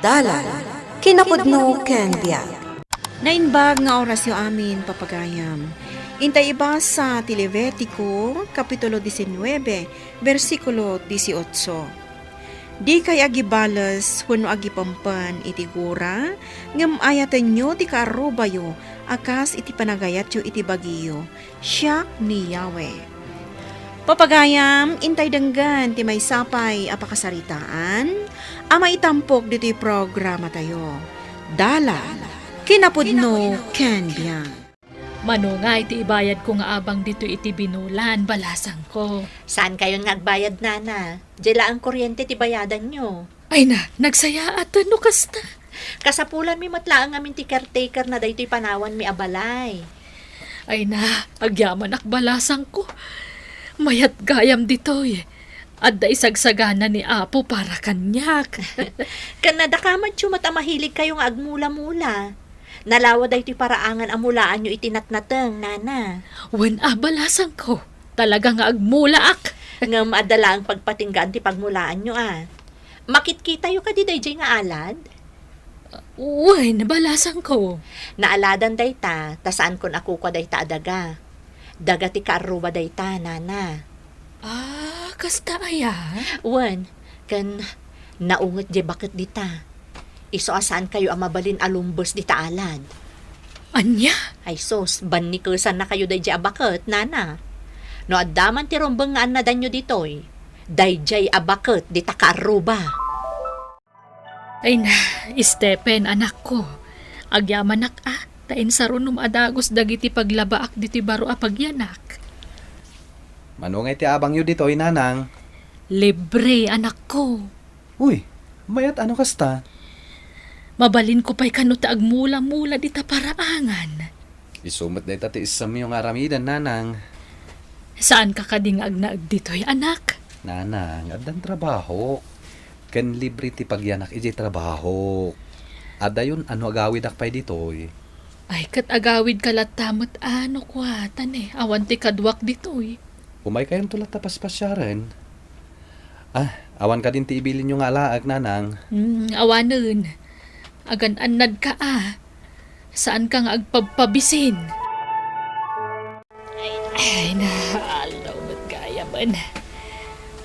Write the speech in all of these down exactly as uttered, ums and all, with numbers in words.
Dalan, kinapudno ken biag. Naimbag nga orasyo amin, papagayam. Intay ibasa ti Levitico, Kapitulo diecinuebe, bersikulo dieciocho. Dikay agibales wenno agipempen iti gura, ngem ayatenyo ti kaarrubayo a kas iti panagayatyo iti bagiyo. Siak ni Yahweh. Papagayam, intay denggen ti maysa pay a pakasaritaan a maitampok ditoy programatayo. Dalan, kinapudno ken biag. Mano ngay ti ibayadko nga abang ditoy iti binulan, balasangko? Saankayon nga agbayad, nana. Diay laeng kuryente ti bayadanyo. Ay na, nagsayaat no kasta. Kasapulanmi met laeng ngamin ti caretaker na daytoy panawanmi a balay. Ay na, agyamanak, balasangko. Mayat gayam ditoy. Adda isagsagana ni Apo para kaniak. Ken nadakamatyo met a mahiligkayo nga agmula-mula. Nalawa daytoy paraangan a mulaanyo iti natnateng, nana. Wen a, balasangko. Talaga nga agmulaak. Ngem adda laeng pagpatinggaan ti pagmulaanyo a. Makitkitayo kadi daydiay nga alad? Wen, balasangko. Naaladan dayta, ta saankon a kukua dayta a daga. Daga ti kaarruba dayta, nana. Ah, kasta aya? Wen, ken naunget diay baket dita. Isu a saankayo a mabalin a lumbes dita alad. Ania? Ay sus, bannikesannakayo daydiay a baket, nana. No adda man ti rumbeng nga annadanyo ditoy, daydiay a baket dita kaarruba. Ay na, Stephen, anakko, agyamanak a, ta insarunom a dagus dagiti paglabaak ditoy baro a pagyanak. Mano ngay ti abangyo ditoy, nanang? Libre, anakko. Uy, mayat a no kasta. Mabalinko pay kano ta agmula-mula dita paraangan. Isu met dayta ti issemyo nga aramiden, nanang. Saanka kadi nga agnaed ditoy, anak? Nanang, addan trabahok. Ken libre ti pagyanak idiay trabahok. Adayon a no agawidak pay ditoy. Ay, ket agawidka latta met a no kuatan, eh, awan ti kaduak ditoy. Umaykayonto latta paspasiaren. Ah, awan kadin ti ibilinyo nga alaek, nanang? Hmm, awanen. Agan-annadka a. Saanka nga agpabpabisin. Ay, naaldaw met gayamen.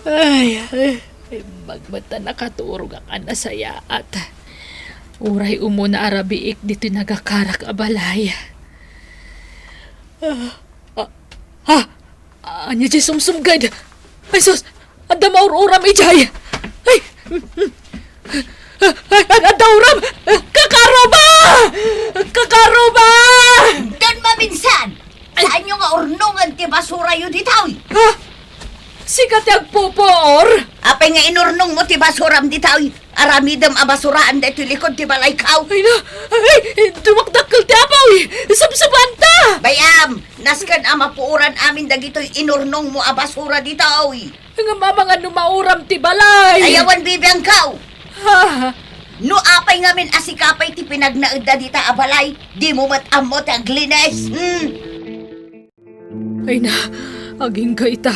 Ay, ay, imbag met ta nakaturogak a nasayaat. Uray umuna a rabiik ditoy nagakarak a balay. Ah, ah, ah, ania diay sumsumged? Ay, sus! Adda maur-uram idiay! Ay! Ay, ay, adda uram! Kakaruba! Kakaruba! Don Maminsan! Ay! Saanyo nga urnongen ti basurayo ditoy? Ha? Sika ti agpupuor? Apay nga inurnongmo ti basuram ditoy? Aramidem a basuraan daytoy likod ti balayko. Ay na! Ay! Dumakdakkel ti apuy! Subsubaanta! Bay-am! Nasken a mapuoran amin dagitoy inurnongmo a basura ditoy. Ngem amangan no mauram ti balay. Ay, awan bibiangko. Ha? No apay ngamin a sika pay ti pinagnaedda dita a balay, dimo met ammo ti aglinis. Hmm. Ay na, agingga ita.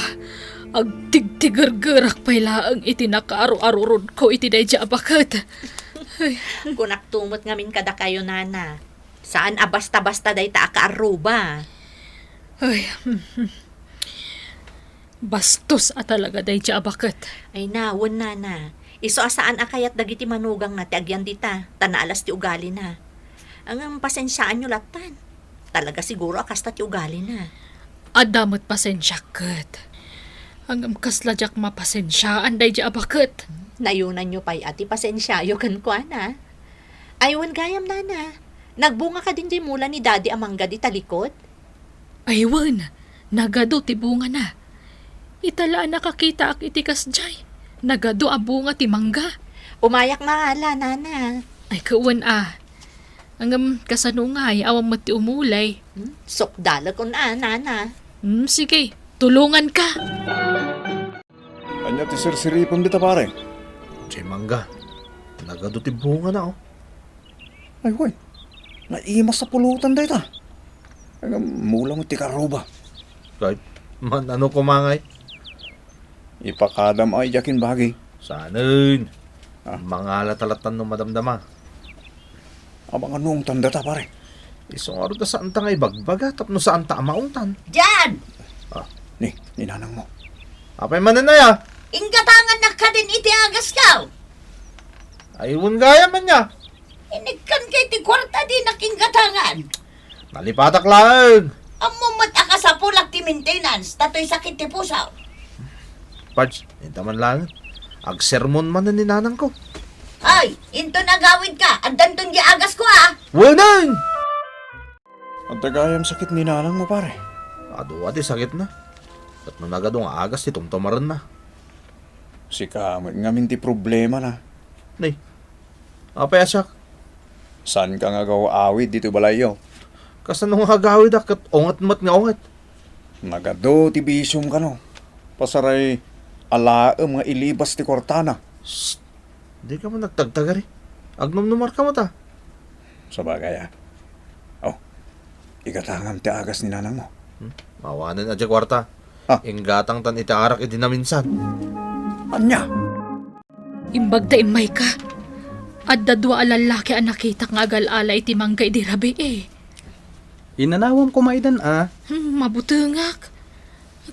Agtigtigergerak pay laeng iti nakaaro-arurodko iti daydiay a baket. Ay. Kunakto met ngamin kadakayo, nana. Saan a basta-basta dayta a kaarruba. Ay, bastos a talaga daydiay a baket. Ay na, wen, nana. Isu a saan a kayat dagiti manugangna ti agyan dita, ta naalas ti ugalina. Ngem pasensiaanyo lattan. Talaga siguro a kasta ti ugalina. Adda met pasensiak ket. Ngem kasla diak mapasensiaan daydiay a baket. Nayunanyo pay a ti pasensiayo kenkuana. Ay, wen gayam, nana. Nagbunga kadin diay mula ni Daddy a mangga dita likod? Ay, wen. Nagadu ti bungana. Ita la a nakakitaak iti kasdiay. Nagadu a bunga ti mangga. Umayak mangala, nana. Ay, ket wen a. Ngem, kasano ngay, awan met ti umulay? Hmm? Sukdalekon a, nana. Hmm, sige. Tulonganka. Ania ti sirsiripem dita, pare? Diay mangga. Nagadu ti bungana, oh. Ay, wen. Naimas a pulutan dayta. Ay, mula met ti kaarruba. Ay, man-ano koma ngay? Ipakadam a idiay ken bagi. Saanen. Mangala ta lattan no madamdama. Amangan no ungtan data, pare. Isu ngarud a saanta nga ibagbaga tapno saanta a maungtan. Diyan! Ah, ni, ni nanang mo. Apay manen aya? Inggatangan na kadin iti agas ka. Ay, wen gayam aya. Inikkan kay ti kuarta dinak inggatangan. Nalipatak laeng. Ammo met a kasapulak ti maintenance, ta toy sakit ti puso. Pards, inta man laeng. Agsermon manen ni nanang ko. Ay, inton agawid ka, addanton di agas ko, ah. Weneng! Adda gayam sakit ni nanang mo, pare. Adu a ti sakit na. Ket no nagadu nga agas ti tumtumaren na. Sika met ngamin ti problema na. Ni, apay a siak? Saan ka nga agaw-awid ditoy balayyo? Kasano nga agawidak ket unget met nga unget? Nagadu ti bisiom kano. Pasaray alaem nga ilibas ti kuartana. Shh! Di ka man nagtagtagari. Agnumnumar ka met a. Sabagay, ah. Oh, igatangam ti agas ni nanang mo. Hmm? Awanen a diay kuarta. Ah. Inggatangtan iti arak idi naminsan. Ania? Imbag ta immayka. Adda dua a lallaki a nakitak nga agal-ala iti mangga idi rabii. Inanawam koma idan a. Hmm, mabutengak.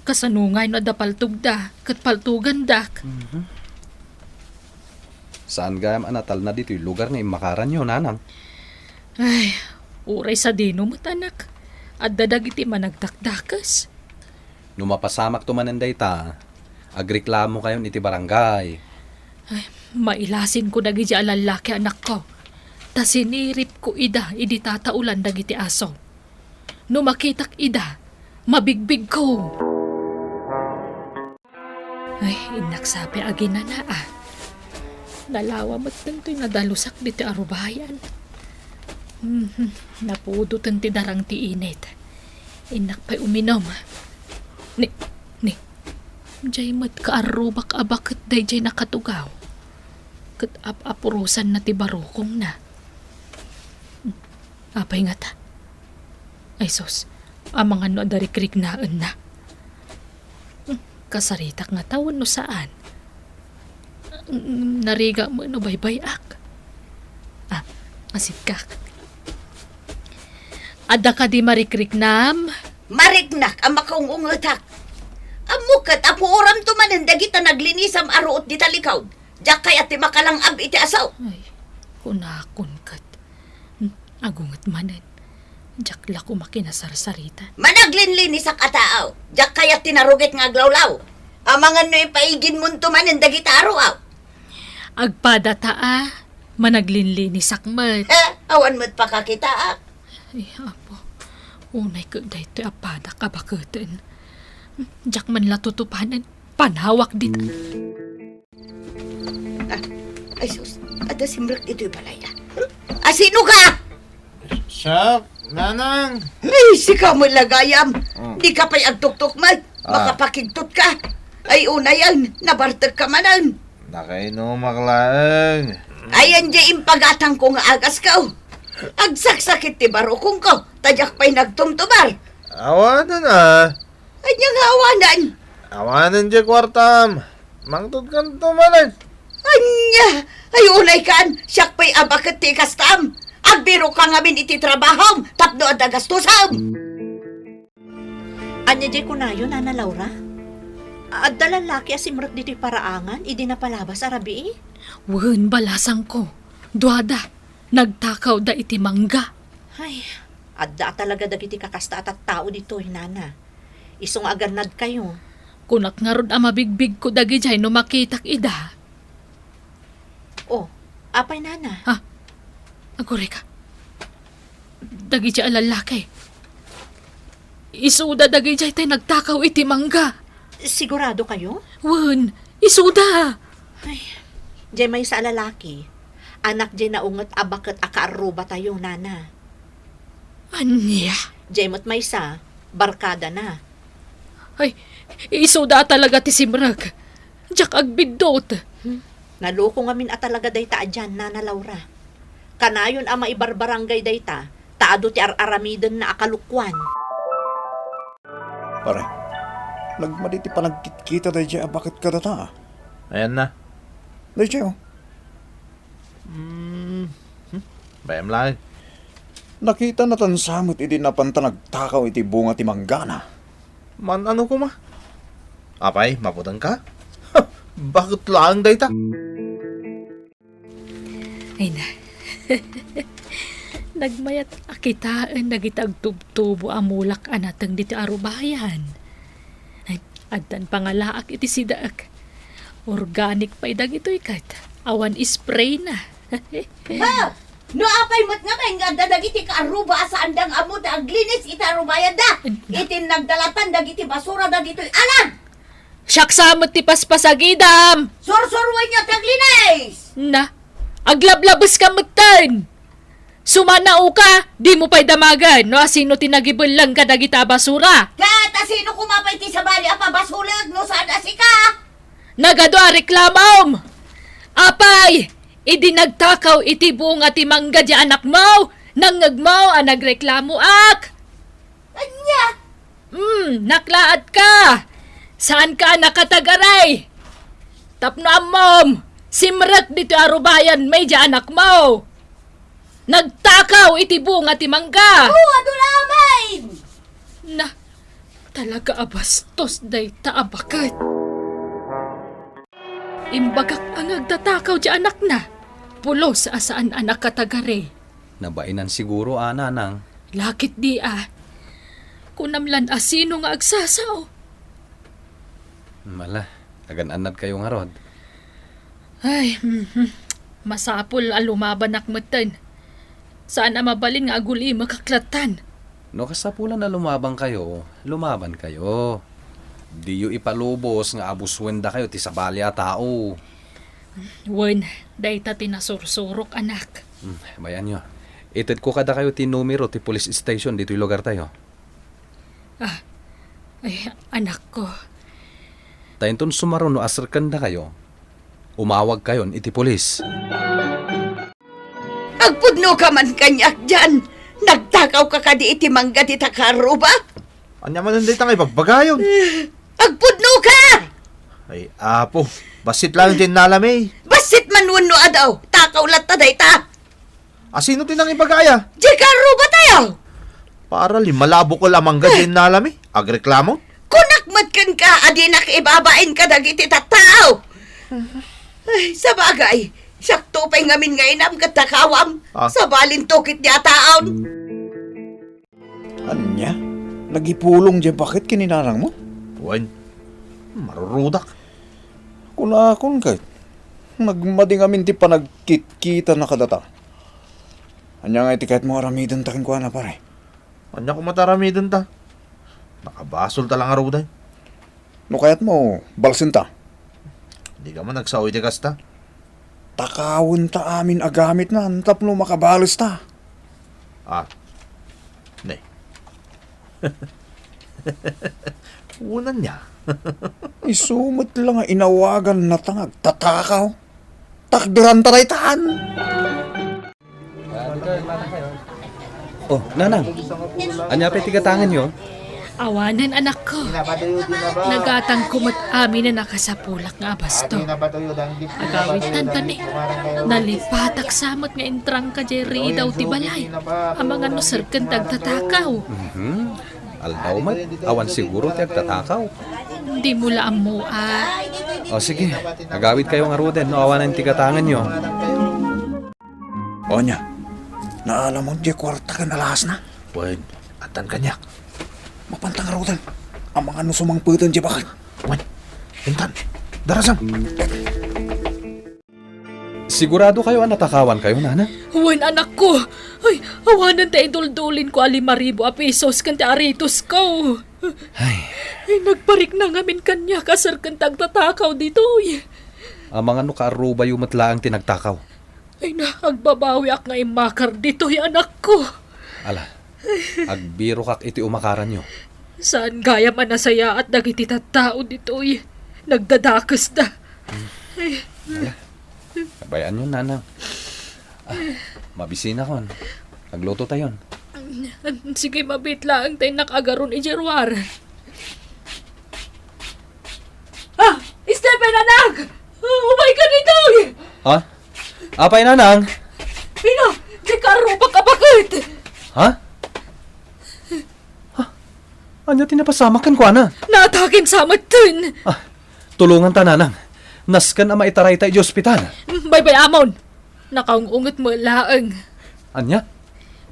Kasano ngay no adda paltogda, ket paltogandak? Mhm. Saan gayam a natalna ditoy lugar nga immakaranyo, nanang? Ay, uray sadino met, anak. Adda dagiti managdakdakes. No mapasamakto manen dayta, agreklamokayon iti barangay. Ay, mailasinko dagiti a lallaki, anakko. Ta siniripko ida idi tataolan dagiti aso. No makitak ida, mabigbigko. Ay, innak sa pay aginana, ah. Nalawa met daytoy nadalusak ditoy a rubayan. Mhm, napudoten ti darang ti init. Innak pay uminom. Ni, ni, diay met kaarrubak a baket daydiay nakatugaw. Ket ap-apurosanna ti barukongna. Apay ngata? Ay sus, amangan no adda rikriknaenna. Kasaritak ngata wenno saan? Nariga met no baybay-ak. Ah, asikkak. Adda kadi marikriknam? Mariknak a makaung-ungetak. Ammo ket a puoramto manen dagita naglinisam a ruot dita likaw. Diak kayat ti makalang-ab iti asaw. Ay, kunakon ket. Hmm, agunget manen. Diak la koma kinasarsarita. Managlinlinisak a taaw. Diak kayat ti narugit nga aglawlaw. Amangan no ipaiginmonto manen dagita a ruaw. Agpadata a, managlinlinisak met. Eh, awan met pakakitaak. Ay, Apo, unay ket daytoy a padak a baketen. Diak man la tutupanen. Panawak dita. Ah, ay sus, adda simrek ditoy balay, ah. Ah, sino ka? Siak, nanang. Ay, sika met la gayam. Mm. Di ka pay agtuktok met. Ah. Makapakigtot ka. Ay, unayen, nabartek ka manen. Nakainumak laeng. Ayan di impagatangko nga agas ko. Agsaksakit ti barukongko, ta diak pay nagtumtumar. Awanen, ah. Ania nga awanen? Awanen diay kuartam. Mangtudkanto manen. Ania? Ay, unay kan, siak pay a baket ti ikastam. Agbirok ka ngamin iti trabahom tapno adda gastosam. Ania diay kunayo, Nana Laura? Adda lallaki a simrek ditoy paraangan idi napalabas a rabii? Wen, balasangko. Duada. Nagtakawda iti mangga. Ay, adda a talaga dagiti kakasta a tattao ditoy, Nana. Isu nga agannadkayo. Kunak ngarud a mabigbigko dagidiay no makitak ida. Oh, apay, Nana? Ha? Aguray ka. Dagidiay a lallaki. Isuda dagidiay tay nagtakaw iti mangga. Sigurado kayo? Wen, isuda. Ay, diay maysa a lalaki. Anak diay naunget a baket a kaarrubatayo, Nana. Ania? Diay met maysa, barkadana. Ay, isuda a talaga ti simrek. Diak agbiddut. Hmm? Naloko ngamin a talaga dayta a diyan, Nana Laura. Kanayon a maibarbarangay dayta, ta adu ti ar-aramidenna a kalokuan. Pare, nagmadi ti panagkitkita daydiay a baket kadata, ah. Ayanna. Daydiay, oh. Hmm. Hmm? Bay-am laeng. Nakitana tan sa met idi napanta nagtakaw iti bunga ti manggana. Man-ano koma? Apay, maputengka? Baket laeng dayta. Ay na. Nagmayat a kitaen dagiti agtubtubo a mulak a nateng ditoy arubayan. Ay, addan pangalaak iti sidaek. Organic pay dagitoy ket awan spray na. Ha? No apay met ngamin nga adda dagiti kaaruba a saanda nga ammo ti aglinis iti arubayanda? Iti nagdalatan dagiti basura dagitoy alag! Siak sa met ti paspasagidam! Sursuroenyo ti aglinis! Na, aglablabeska metten! Sumanaoka, dimo pay damagen no asino ti nagibelleng kadagita a basura. Ket asino koma pay ti sabali a pabasolek no saan a sika? Nagadu a reklamom! Apay, idi nagtakaw iti bunga ti mangga ti anakmo, nangngegmo a nagreklamoak. Ania? Hmm, naklaatka! Saanka a nakatagaray? Tapno ammom, simrek ditoy arubayan may di anakmo. Nagtakaw iti bunga ti mangga. Oo, adu laeng! Na, talaga a bastos dayta a baket. Imbagak a nga agtatakaw di anakna. Pulos a saan a nakatagari. Nabainan siguro a, nanang. Lakit di a. Kunam lan a sino nga agsasao. Mala, agan-annad kayo ngarud. Ay, mhm. Masapul a lumabanak metten. Saan a mabalin nga agulimek a klatan. No kasapulan a lumaban kayo, lumaban kayo. Diyo ipalubos nga abusuen dakayo ti sabali a tao. Wen, dayta ti nasursurok, anak. Hmm, bayanyo. Itedko kadakayo ti numero ti police station ditoy lugar tayo. Ah, ay, anakko. Ta inton sumaruno a serkendakayo, umawagkayon iti pulis. Agpudnoka man kaniak dian. Nagtakawka kadi iti mangga ti takaruba? Ania manen dayta nga ibagbagayon? Agpudnoka! Ay, apo, bassit laeng ti innalami. Bassit man wenno adu, takaw latta dayta. Asino ti nangibaga aya? Di karubatayo! Para lima la a bukel a mangga ti innalami. Agreklamo? Kunak met kenka a dinak ibabain kadagiti tattao. Ay, sabagay, siakto pay ngamin nga inam ket takawam. Ah. Sabalinto ketdi a taon. Ania? Nagipulong diay baket ken ni nanangmo? Wen, marurudak. Kunakon ket, nagmadi ngamin ti panagkitkitana kadata. Ania nga iti kayatmo aramidenta kenkuana, pare? Ania koma ti aramidenta? Nakabasolta la ngaruden. No kayatmo, balsenta. Dika man agsao iti kasta. Takawenta amin a gamitna tapno makabalesta. Ah. Ne. Wen ania? Isu met la nga inawagannata nga agtatakaw. Takderanta daytan. Oh, nanang. Ania pay ti gatangenyo? Awanen, anakko. Nagatangko met amin a nakasapulak nga abasto. Agawidtan kani. Nalipatak sa met nga intrangka diay ridaw ti balay. Amangan no serken ti agtatakaw. Mhm. Aldaw met, awan siguro ti agtatakaw. Dimo la ammo a. O, sige. Agawidkayo ngaruden no awanen ti gatangenyo. Ania, naalamon diay kuarta ken alahasna? Wen, addan kaniak. Mapanta ngaruden. Amangan no sumangpeten diay baket. Wen, intan. Darasam. Sigurado kayo a natakawan kayo, nana? Wen, anakko. Ay, awanen ti iduldulinko a lima ribu a pesos ken ti aritosko. Ay. Ay, nagparikna ngamin kaniak a serken ti agtatakaw ditoy. Amangan no kaarubayo met laeng ti nagtakaw. Ay na, agbabawiak nga immakar ditoy, anakko. Ala, agbirokak iti umakaranyo. Saan gayam a nasayaat dagiti tattao ditoy. Nagdadakesda. Ay. Ala, abayaanyo, nanang. Ah, mabisinakon. Aglutotayon. Sige, mabiit laeng ta innak agaron idiay ruar. Ah! Stephen, anak! Umayka ditoy! Ha? Apay, Nanang? Pino, diay ka arrubak a baket? Ha? Ha? Ania ti napasamak kenkuana? Naataken sa metten. Ah, tulonganta, Nanang. Nasken a maitarayta idiay ospital. Baybay-amon. Nakaung-unget met laeng. Ania?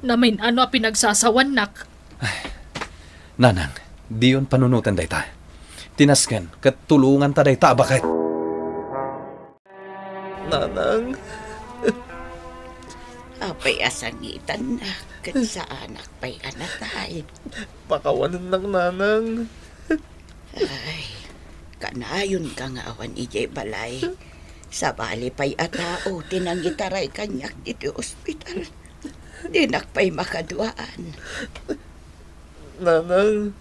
Namin-ano a pinagsasawannak. Ay, Nanang, diyon panunoten dayta. Ti nasken ket tulonganta dayta a baket. Nanang. Apay a sangitannak ket saanak pay a natay. Pakawanennak, Nanang. Ay, kanayonka nga awan idiay balay. Sabali pay a tao ti nangitaray kaniak ditoy ospital. Dinak pay makaduaan. Nanang,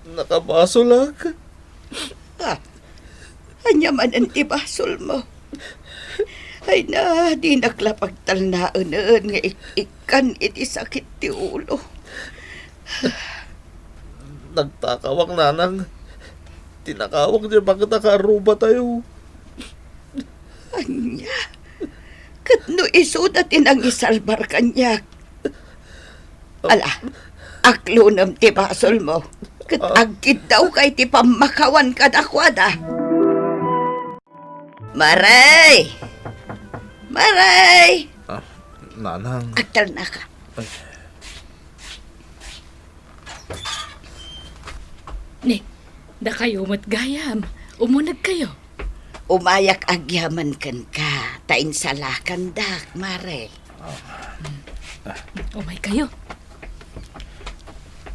nakabasolak. Ah, ania manen ti basolmo? Ay na, dinak la pagtalnaenen nga ik-ikkan iti sakit ti ulo. Nagtakawak, Nanang. Tinakawak diay baket a kaarrubatayo. Ania? Ket no isuda ti nangisalbar kaniak? Ala, aklonem ti basolmo, ket Ah. agkiddawka iti pammakawan kadakuada. Mare! Mare! Ah, Nanang. Agtalnaka. Ay. Ni, dakayo met gayam. Umunegkayo. Umayak agyaman kenka, ta insalakandak, Mare. Umaykayo.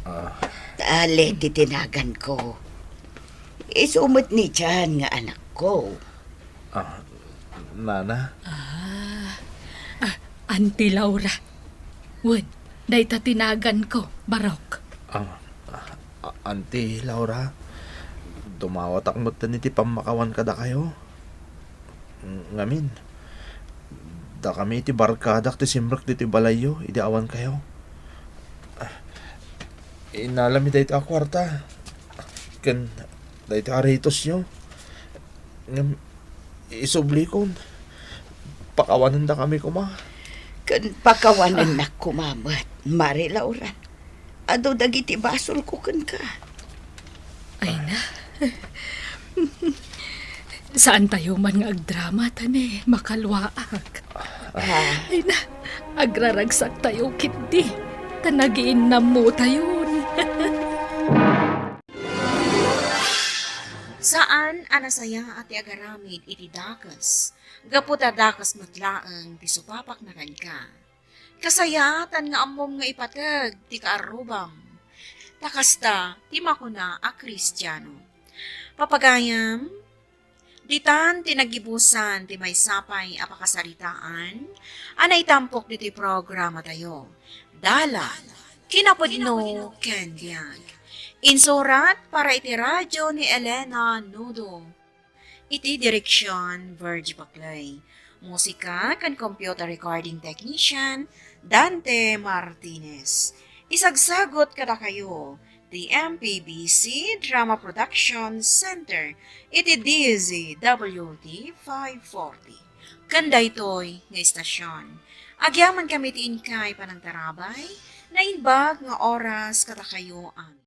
Ah. Tale ti tinaganko. Isu met ni Jan nga anakko. Ah, Nana? Ah, ah, Auntie Laura. Wen, dayta tinaganko, Barok. Ah, ah, Auntie Laura, dumawatak metten iti pammakawan kadakayo. Ngamin, dakami ti barkadak ti simrek ditoy balayyo idi awankayo. Ah, innalami dayta a kuarta ken dayta a ritosyo. Ngem, isublikon, pakawanendakami koma. Ken pakawanennak koma met, Mare Laura. Adu dagiti basolko kenka. Ay na. Saantayo man nga agdrama, ta ne, makaluaak. Ah. Ay na, agraragsaktayo ketdi, ta nagiinnammotayon. Saan a nasayaat ti agaramid iti dakes, gapu ta dakes met laeng ti supapakna kenka. Kasayaatan nga ammom nga ipateg ti kaarrubam. Ta kasta ti makuna a Kristiano. Papagayam, ditan ti naggibusan ti maysa pay a pakasaritaan a naitampok ditoy programatayo. Dalan, kinapudno, ken biag. Insurat para iti radyo ni Elena Nudo. Iti direksion, Virgie Paclay. Musika ken computer recording technician, Dante Martinez. Isagsagut kadakayo ti M P B C Drama Production Center iti D Z W T five forty. Ken daytoy nga istasion, agyamankami ti inkay panangtarabay, naimbag nga oras kadakayo amin.